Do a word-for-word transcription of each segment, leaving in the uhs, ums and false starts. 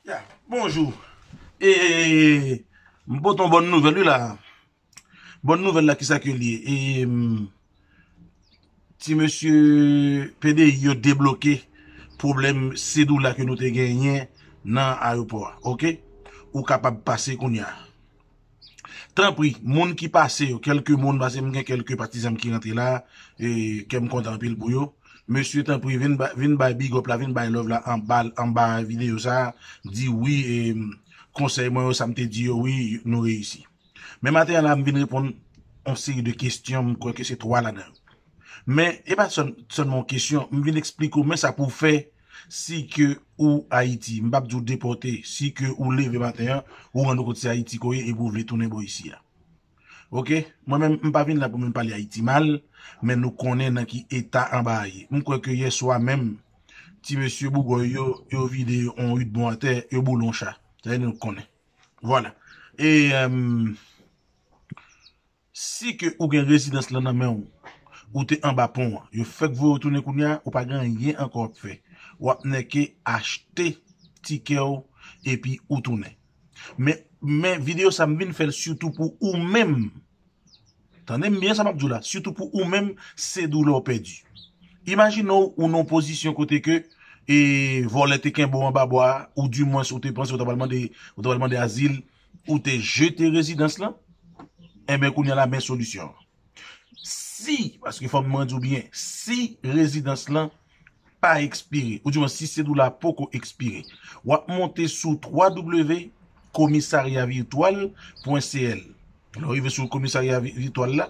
Ya, bonjou. E, m pote yon bòn nouvèl, wi, la. Bòn nouvèl la, kisa ke l ye? E, m, ti mesye P D I yo debloke pwoblèm Sedoula ke nou te genyen nan ayewopò a, oke? Ou kapab pase kounye a. Tanpri, moun ki pase yo, kèlke moun, paske m gen kèlke patizan m ki rantre la, e kè m kontan anpil pou yo. Mesye, tanpri, vin ba, vin bay big up la, vin bay love la anba, anba videyo sa a. Di wi, e, konsèy mwen yo, sa m te di yo, wi, nou reyisi. Men maten an la, m vin reponn yon seri de kesyon, m kwè ke se twa ladan yo. Men, e pa sèl, sèlman yon kesyon, m vin eksplike w, men sa pou w fè si ke ou Ayiti. M p ap di w depòte, si ke ou leve maten an, ou rann ou kont se Ayiti ke w ye, epi ou vle tounen bò isi a. Oke? Mwen menm, m pa vin la pou m pale Ayiti mal, men nou konnen nan ki eta anba a ye. M kwè ke yè swa menm, ti mesye Bougòy yo, yo vide yon uit bon atè, yo boule yon cha. Sa vle di nou konnen. Vwala. E, em, si ke ou gen rezidans lan nan men w, ou te anba pon an, yo fèk voye w tounen kounye a, ou pa gen anyen ankò w ap fè. W ap nèke achte tikè w, epi ou tounen. Men, men videyo sa m vin fè l sitou pou ou menm. Tande m byen sa m ap di w la, sitou pou ou menm, Sedoula w pèdi. Imajine w, ou nan yon pozisyon kote ke, e, vòlè te kenbe w anba bwa a, ou dimwens ou te panse ou ta pral mande, ou ta pral mande azil, ou te jete rezidans lan, enben kounye a la men solisyon an. Si, paske fò mwen di w byen, si rezidans lan pa ekspire, oudimwen si Sedoula poko ekspire, w ap monte sou twa w komisarya vitwal pwen C L. Lè w rive sou komisarya vi- vitwal la,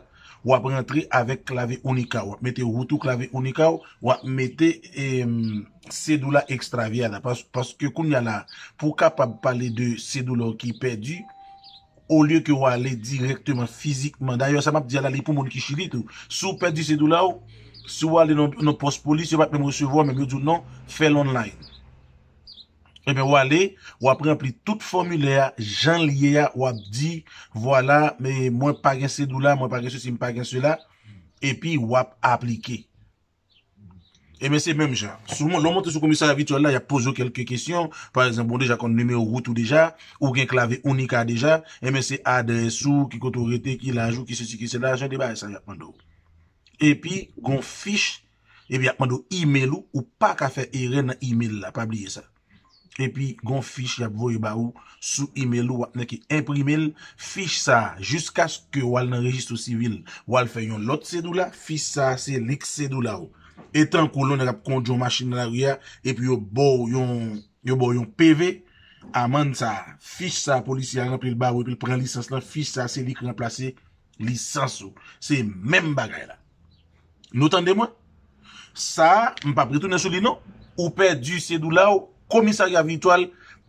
w ap rantre avèk klave unika, w ap mete wout ou klave unika w, w ap mete, em, Sedoula Extraviada. Pas- paske kounye a la, pou w kapab pale de Sedoula w ki pèdi, olye ke w ale dirèkteman fizikman. Dayè, sa m ap di a la, li pou moun ki Chili tou. Si w pèdi Sedoula w, si w ale nan, nan pòs polis, yo p ap menm resevwa w, menm yo di w non, fè l online. Ebyen, w ale, w ap ranpli tout fòmilè a, jan l ye a, w ap di, vwala, men mwen pa gen Sedoula, mwen pa gen sesi, m pa gen sela, epi w ap aplike. Ebyen, se menm jan. Sou, lè w monte sou komisarya vitwal la, y ap poze w kèlke kesyon. Pa egzanp, ou deja konn nimewo wout ou deja, ou gen klave unika deja, ebyen, se adrès ou, ki kote w rete, ki laj ou, ki sesi, ki sela, jan de bagay sa y ap mande w. Epi, gon fich, epi y ap mande w email ou, ou pa ka fè erè nan email la, pa bliye sa. Epi, gon fich y ap voye ba ou sou email ou, w ap nèke enprime l, fich sa a, jiskaske w al nan rejistro sivil, w al fè yon lòt Sedoula, fich sa a, se li k Sedoula w. E tankou lè yon nèg ap kondui yon machin nan lari a, epi yo ba w yon, yo ba w yon P V, amann sa a, fich sa a, polisye a ranpli l ba ou, epi l pran lisans lan, fich sa a, se li k ranplase lisans ou. Se menm bagay la. Nou tande mwen? Sa a, m p ap retounen sou li non. Ou pèdi Sedoula w, komisarya vitwal,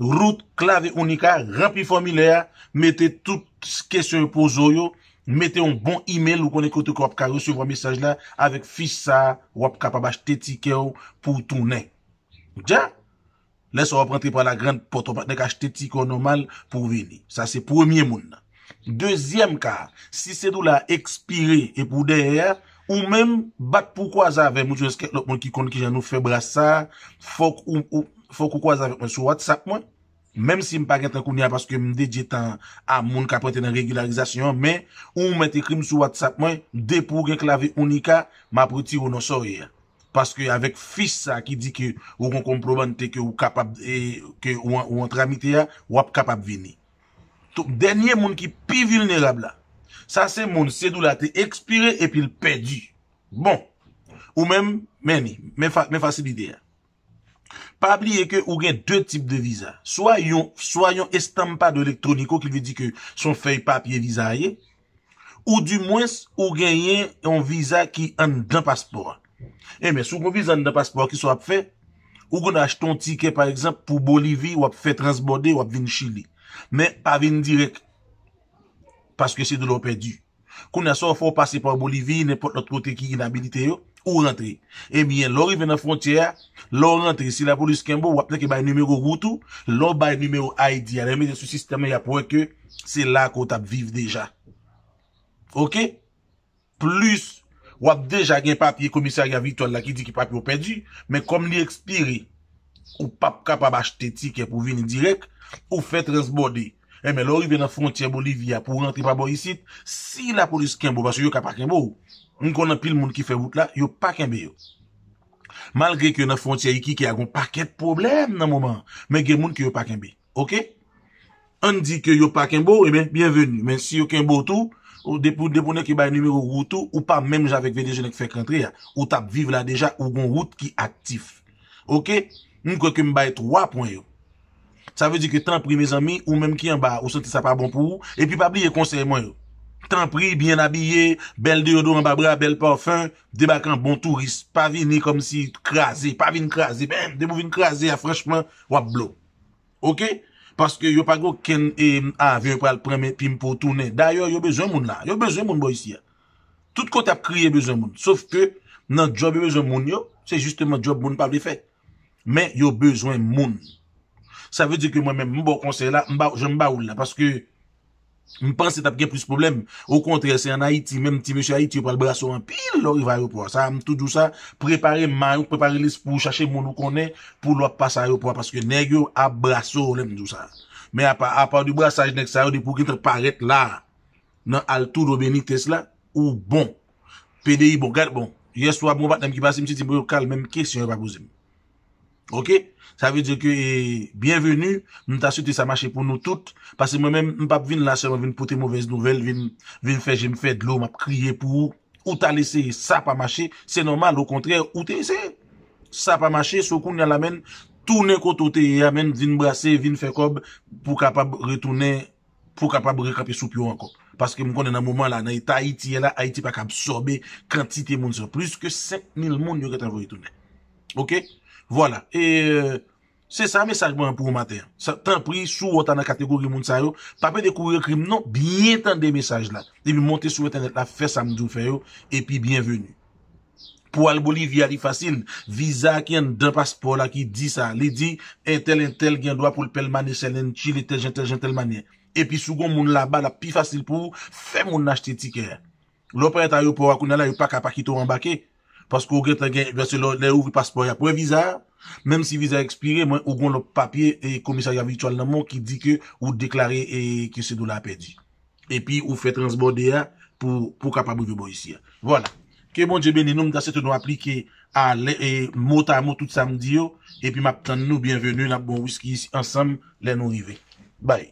wout, klave unika, ranpli fòmilè a, mete tout kesyon yo poze w yo, mete yon bon email, ou konnen kote ke w ap ka resevwa mesaj la, avèk fich sa a, w ap kapab achte tikè w pou w tounen. Dja? Lè sa w ap rantre pa la grand pòt, w ap nèk achte tikè w nòmal pou w vini. Sa se premye moun nan. Dezyèm ka, si Sedoula a ekspire epi w dèyè a, ou menm bat pou w kwaze avè m, ou jwenn kèk lòt moun ki konn kijan nou fè bras sa a, fòk ou, ou, fòk ou kwaze avèk mwen sou WhatsApp mwen. Menm si m pa gen tan kounye a paske m dedye tan a moun k ap rantre nan regilarizasyon an, men ou mèt ekri m sou WhatsApp mwen, depi w gen klave unika, m ap retire w nan sa w ye a. Paske avèk fich sa ki di ke ou gon konprobante ke ou kapab, e, ke ou an, ou an tramite a, w ap kapab vini. Tou, dènye moun ki pi vilnerab la, sa se moun Sedoula te ekspire epi l pèdi. Bon, ou menm, men li, men fa-, men fasilite a. Pa bliye ke ou gen de tip de viza. Swa yon, swa yon estampado electrónico, ki vle di ke se yon fèy papye viza a ye, oudimwens ou genyen yon viza ki anndan paspò a. Ebyen, si w gen yon viza anndan paspò a, kisa w ap fè? Ou konn achte yon tikè, pa egzanp, pou Bolivi, w ap fè transbòde, w ap vin Chili. Men pa vin dirèk, paske Sedoula w pèdi. Kounye a, sa w fè, w pase pa Bolivi, nenpòt lòt kote ki inabilite yo, ou rantre. Ebyen, lè w rive nan fwontyè a, lè w rantre, si lapolis kenbe w, w ap nèke bay nimewo wout ou, lè w bay nimewo I D a, lè yo mete sou sistèm nan, y ap wè ke se la ke w t ap viv deja. Oke? Plis, w ap deja gen papye komisarya vitwal la ki di ke papye w pèdi, men kòm li ekspire, Ou p ap kapab achte tikè pou vini dirèk, ou fè transbòde. Enben, lè w rive nan fwontyè Bolivi a pou w rantre pa bò isit, si lapolis kenbe w, paske yo ka pa kenbe w, m konn anpil moun ki fè wout la, yo pa kenbe yo. Malgre ke nan fwontyè Iquique a gen yon pakèt pwoblèm nan moman an, men gen moun ke yo pa kenbe. Oke? Ann di ke yo pa kenbe w, ebyen, byenveni. Men si yo kenbe w tou, ou depi, depi w nèk yo bay nimewo wout ou, ou pa menm jan avèk Venezyè nèk fèk rantre a. Ou t ap viv la deja, ou gon wout ki aktif. Oke? M kwè ke m bay twa pwen yo. Sa vle di ke tanpri, mezanmi, ou menm ki anba, ou santi sa pa bon pou ou, epi pa bliye konsèy mwen yo. Tanpri, byen abiye, bèl deyodoran ba bra, bèl pafen, debake an bon touris. Pa vini kòmsi kraze, pa vin kraze. Ben, depi w vin kraze a, franchman, w ap blo. Oke? Paske yo pa gen okenn e, avyon yo pral pran men epi m pou tounen. Dayè, yo bezwen moun la. Yo bezwen moun bò isi a. Tout kote ap kriye bezwen moun. Sof ke nan djòb yo bezwen moun yo, se jisteman djòb moun pa vle fè. Men yo bezwen moun. Sa vle di ke mwen menm, m ba w konsèy la, m ba, jan m ba ou l la, paske m panse t ap gen plis pwoblèm. Okontrè, se ann Ayiti, menm ti mesye Ayiti yo pral brase w anpil lè w rive ayewopò a. Sa, m toujou di w sa, prepare may ou, prepare lespri w, chache moun ou konnen pou lè w ap pase ayewopò a, paske nèg yo ap brase w lè m di w sa. Men apa, apa de brasaj nèg sa yo, depi w gentan parèt la, nan Altudo Benitez la, ou bon. P D I bon, gad bon. Yèswa, bon, patnè m ki pase, m te di, bon, yo kal, menm kesyon yo pa poze m. Oke? Sa vle di ke, e, byenveni, m ta swete sa mache pou nou tout, paske mwen menm, m p ap vin la sèlman vin pote movèz nouvèl, vin, vin fè je m fè dlo, m ap kriye pou ou. Ou t al eseye, sa pa mache, se nòmal, okontrè, ou te eseye. Sa pa mache, so kounye a la menm, tounen kote w te ye a menm, vin brase, vin fè kòb, pou w kapab retounen pou w kapab rekanpe sou pye w ankò. Paske m konnen nan moman la, nan eta Ayiti ye la, Ayiti pa ka absòbe kantite moun sa yo. Plis ke senk mil moun yo gentan voye tounen. Oke? Vwala. E, euh, se sa mesaj mwen an pou ou maten an. Sa, tanpri, si w wè w ta nan kategori moun sa yo, pa pede kouri ekri m non, byen tande mesaj la. Epi monte sou entènèt la, fè sa m di w fè yo, epi byenveni. Pou al Bolivi a, li fasil. Viza ki anndan paspò la ki di sa. Li di, entèl, entèl gen dwa pou l pèlmane sèl an Chili, tèl jan, tèl jan, tèl manyè. Epi si w gon moun laba, l ap pi fasil pou ou fè moun nan achte tikè a. Lè w parèt ayewopò a, kounye a la, yo pa ka pa kite w anbake. Paske w gentan gen, paske lè, lè yo ouvri paspò, y ap wè viza a. Menm si viza a ekspire, men ou gon lòt papye e komisarya vityèl nan men w ki di ke ou deklare e ke se dola a pèdi. Epi ou fè transbòde a pou, pou kapab rive bò isi a. Vwala. Ke Bondye beni nou, m ta swete nou aplike a lè, e, mo ta mo tout sa m di yo, epi m ap tann nou, byenveni, n ap bwè yon wiski isi ansanm lè nou rive. Bay.